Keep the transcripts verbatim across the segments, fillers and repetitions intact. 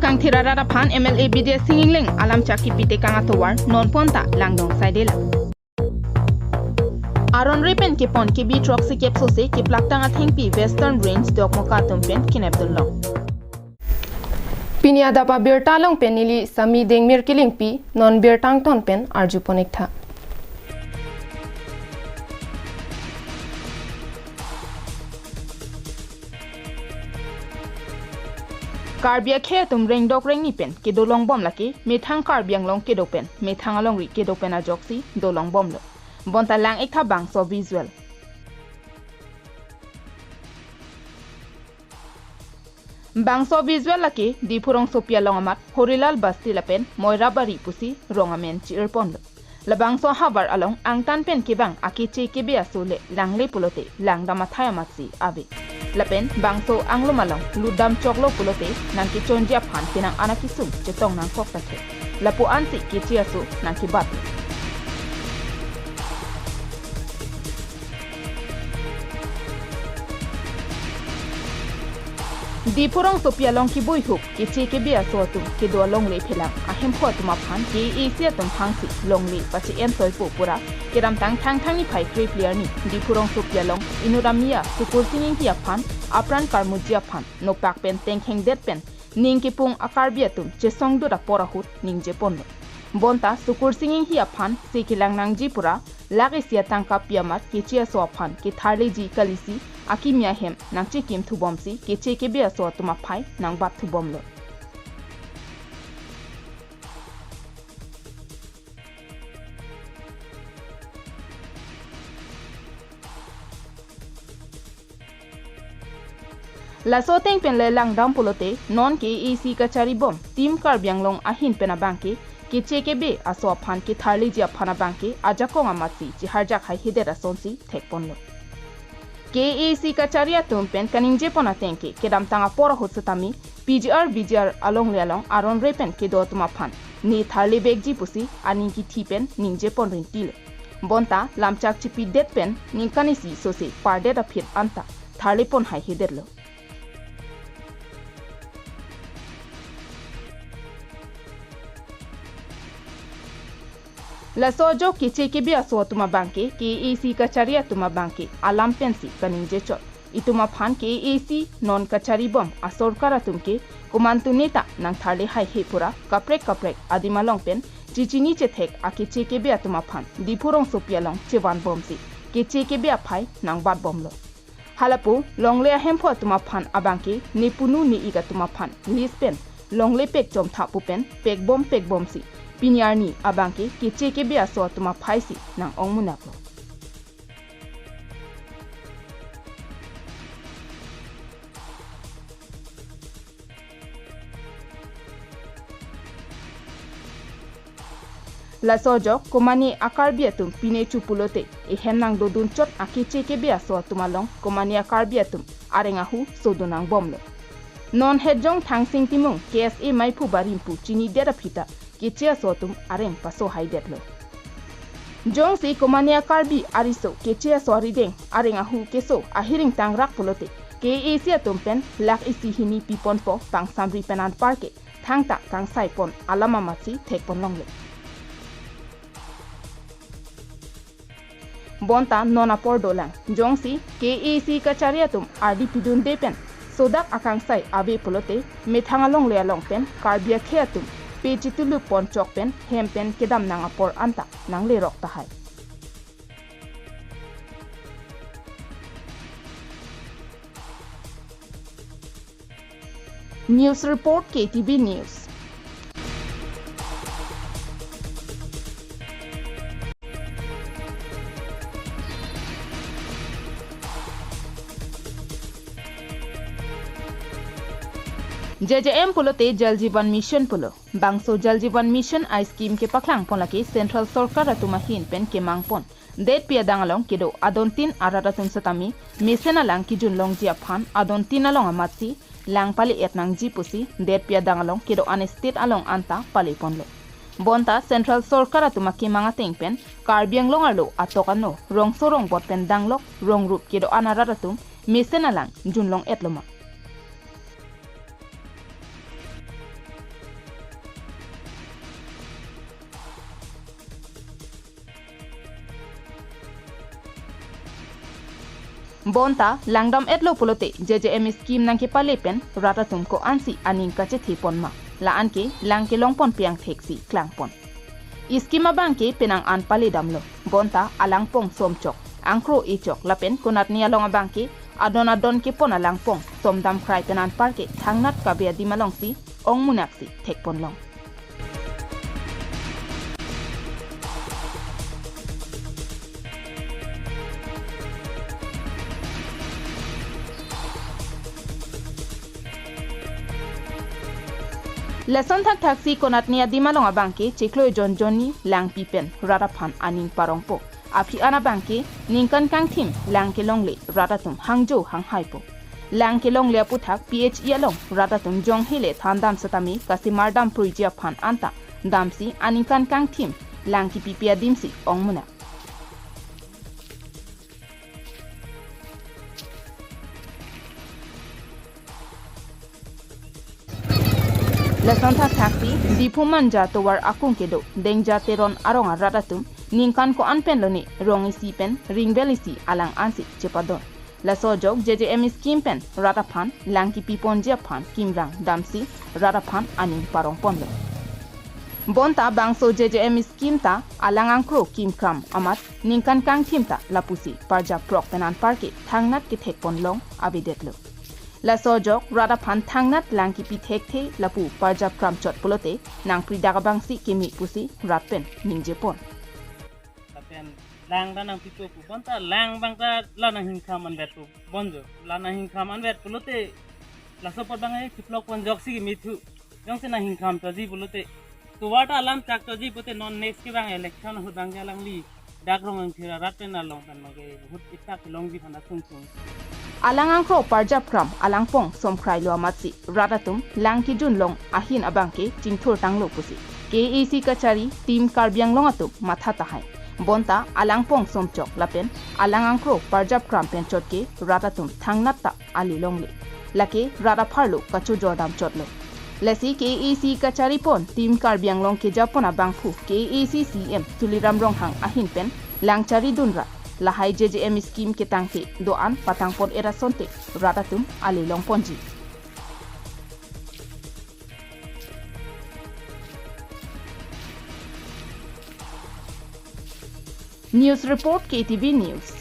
Kangthir arat aphan M L A Bidya Sing Engleng alam chak kipi tekang atovar non ponta langdong saidela. Aron re pen kepon K B throksi kep sose keplaktang athengpi Western Range Dokmoka atum pen kenep dunlong. Pini adap abirta along pen neli Sami Dengmir Kilingpi, non birta angton pen arju pon ik tha. Karbi akhei atum rengdok rengni pen kedo longbom lake methang Karbi Anglong kedo pen, methang alongri kedo pen ajoksi do longbomlo. Bonta lang ik tha bangso visual. Bangso visual lake Diphu rongsopi along amat Horilal Basti lapen Moirabari pusi rong amen chi-ir ponlo. Labangso ahavar along angtan pen kevang akeche kebe aso le langle pulote langdam athai amatsi ave. Lapen bangso anglum along lutdam choklo pulote nangkechonji aphan penang anak kesung chetong nangkok ta the. Lapu-ansi keche aso nangkebat. Diphu rongsopi along keboi hup keche kebe aso atum kedo alongle phelang ahemphu atum aphan K A A C atum hangsi longle pache-en toipo pura kedamtang Thangthang niphai krephli arni Diphu rongsopi along inut amia Sukursing Enghi aphan apran karmuji aphan nopak pen tengkhengdet pen ning kepung a-Karbi atum chesongdut apor ahut ningje ponlo. Bonta Sukursing Enghi aphan se kelang nangji pura lakh isi atangka pi amat keche aso aphan ketharleji kalisi akimi ahem nangchekim thubomsi keche kebe aso atum aphai nangbat thubomlo. Laso ateng pen le langdam pulote non K A A C kachari bom Team Karbi Anglong ahin pen abangke keche kebe aso aphan ketharleji aphan abangke ajakong amatsi chiharjak haihedet asonsi thek ponlo. K A A C kachari atum pen kaningje pon ateng ke kedamtang apor ahut setame P G R V G R alongle along aron re pen kedo atum aphan ne tharle vekji pusi aning kithi pen ningje pon rintilo. Bonta lamchak chipidet pen ningkan isi sose pardet aphi anta tharle pon haihedetlo. Laso ajok keche kebe aso atum abangke K A A C kachari atum abangke alam pensi kaningje chot. Itum aphan K A A C non kachari bom asorkar atum ke komantu neta nangtharle haihe pura kaprek kaprek adim along pen chechini chethek akeche kebe atum aphan Diphu rongsopi along chevan bomsi keche kebe aphai nangbat bomlo. Halapu longle ahemphu atum aphan abangke ne punu ne ik atum aphan list pen longle pek chomtha pu pen pek bom pek bomsi pini arni abangke keche kebe aso atum aphaisi nang-ong munaklo. Laso ajok komane a-Karbi atum pine chu pulote ehem nangdodun chot akeche kebe aso atum along komane a-Karbi atum areng ahu sodun nangbomlo. Non hetjong Thangsing Timung K S A maiphu barim pu chinidet aphi ta keche aso atum areng paso haidetlo. Jongsi komane a-Karbi ariso keche aso arideng areng ahu keso ahiring tangrak pulote K A A C atum pen lakh isi hini piponpo pangsamri pen anparke thangta kangsai pon alam amatsi thek pon longle. Bonta non apor dolang jongsi K A A C kachari atum ardi pidunde pen sodak akangsai ave pulote methang alongle along pen Karbi akhei atum pe chitulup pon chok pen hem pen kedam nang apor anta nanglerok tahai. News report, K T V News. J J M pulote Jal Jeevan Mission pulo. Bangso Jal Jeevan Mission a-scheme kepaklang pon lake Central Sorkar atum ahin pen kemang pon. Detpi adang along kedo adontin arat atum setame mesen alang kejun longji aphan adontin along amatsi lang pale-et nangji pusi detpi adang along kedo-an state along anta pale ponlo. Bonta Central Sorkar atum akemang ateng pen Karbi Anglong arlo atok ano rongso rongbot pen danglok rongrup kedo-an arat atum mesen alang junlong-etloma. Bonta langdam-etlo pulote J J M scheme nangkepale pen rat atum ko-ansi aning kachethe pon ma, la-an ke lang kelong pon piang theksi klang pon. Scheme abang ke penang an pale damlo. Bonta alangpong somchok, angkro echok lapen konatne along abang ke adon adon kepon alangpong somdam krai pen anpar ke thangnat kave adim alongsi ong munaksi thek pon long. Lason thakthaksi konatne adim along abang ke chiklo ejon jonni lang pipen rat aphan aning parongpo. Aphi an abang ke ningkan kangthim lang kelongle rat atum hangjo hanghaipo. Lang kelongle aputhak P H E along rat atum jong hele thandam setame kasemar dam pruiji aphan anta damsi aningkan kangthim lang kipipi adimsi ong munak. Lason thakthaksi Diphu Manja tovar akung kedo Dengja Teron arong arat atum ningkan ko-an pen lone rong isi pen ringbel isi alang ansi chepadon. Laso ajok J J M scheme pen rat aphan lang kipi ponji aphan kimrang damsi rat aphan aning parong ponlo. Bonta bangso J J M scheme ta alang angkro kimkam amat ningkan kangthim ta lapusi parjap krok pen anpar ke thangnat kethek pon long avedetlo. Laso ajok rat aphan thangnat lang kipi thekthe lapu parjap kramchot pulote nangpridak abangsi keme pusi rat pen ningje pon. Lapen lang ta nangpipo pu bonta lang abang ta la nanghingkham anvet pu bonjo. La nanghingkham anvet pulote laso apot abang e chiplok ponjoksi kemethu. Jongsi nanghingkham choji pulote tovar ta alam chak choji pute non next kevang election ahut abang ke alangli dak Rongengthir arat pen along pen abang ke vote itak kelongji aphan asung sung. Alang angkro parjap kram alangpong somkrai lo amatsi rat atum lang kejun long ahin abang ke chingthur tanglo pusi K A A C kachari Team Karbi Anglong atum matha tahai. Bonta alangpong somchok lapen alang angkro parjap kram pen chot ke rat atum thangnat ta ale longle. Lake rat apharlo kachojor damchotlo. Lasi K A A C kachari pon Team Karbi Anglong kejapon abangphu K A A C C M Tuliram Ronghang ahin pen lang chari dunra lahai J J M scheme ketangte do-an patang pon-et asonte rat atum ale long ponji. News report, K T V News.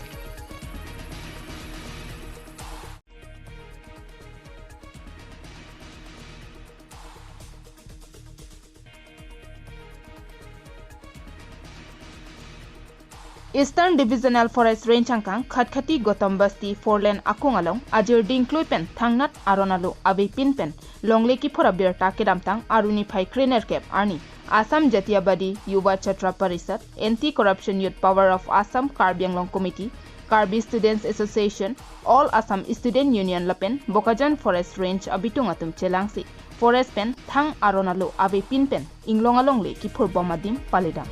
Eastern Divisional Forest Range angkang Khatkhati Gautam Basti four lane akung along ajir dingklui pen thangnat aron alo avepin pen longle kiphur abirta kedamtang aruni phai krenerkep arni Assam Jatiyabadi Yuva Chhatra Parishad, Anti Corruption Youth Power of Assam, Karbi Anglong Committee, Karbi Students Association, All Assam Student Union lapen Bokajan Forest Range abitung atum chelangsi forest pen thang aron alo avepin pen inglong alongle kiphurbom adim paledam.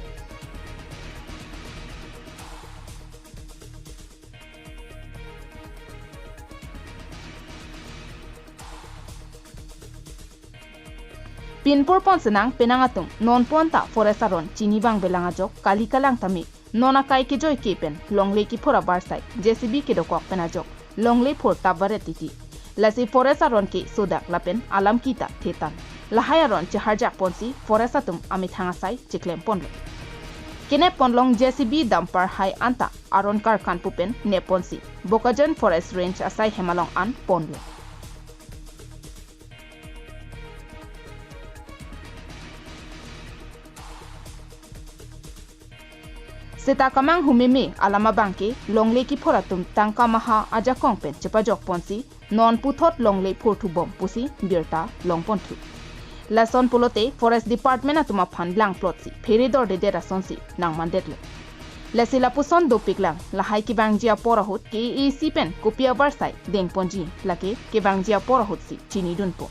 Pinpur pon senang penang atum non pon ta forest aron chini vangvelang ajok kali kalang tame non akai kejoi ke pen longle kiphur avarsai J C B kedokok pen ajok longle phur tap varet titi. Lasi forest aron ke sodak lapen alam kita thetan. Lahai aron cheharjak ponsi forest atum amethang asai cheklem ponlo. Kenep ponlong J C B dumper hai anta aron karkan pupen nep ponsi Bokajan Forest Range asai hem along an ponlo. Seta kamang humeme alam abang ke longle kiphur atum tangka maha ajakong pen chepajok ponsi non puthot longle phurthubom pusi birta long ponthu. Lason pulote Forest Department atum aphan langplotsi phere dordedet asonsi nangmandetlo. Lasi lapuson dopiklang lahai kevangji apor ahut K A A C pen kopi avarsai deng ponji lake kevangji apor ahutsi chinidunpo.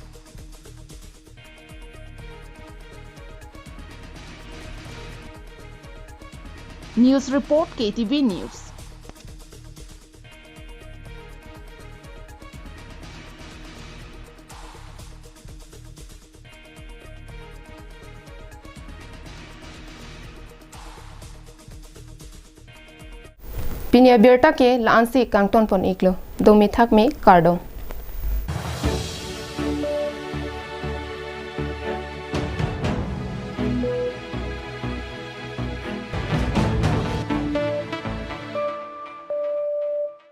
News report, K T V News. Pini abirta ke la-ansi kangton pon iklo. Dome thakme, kardom.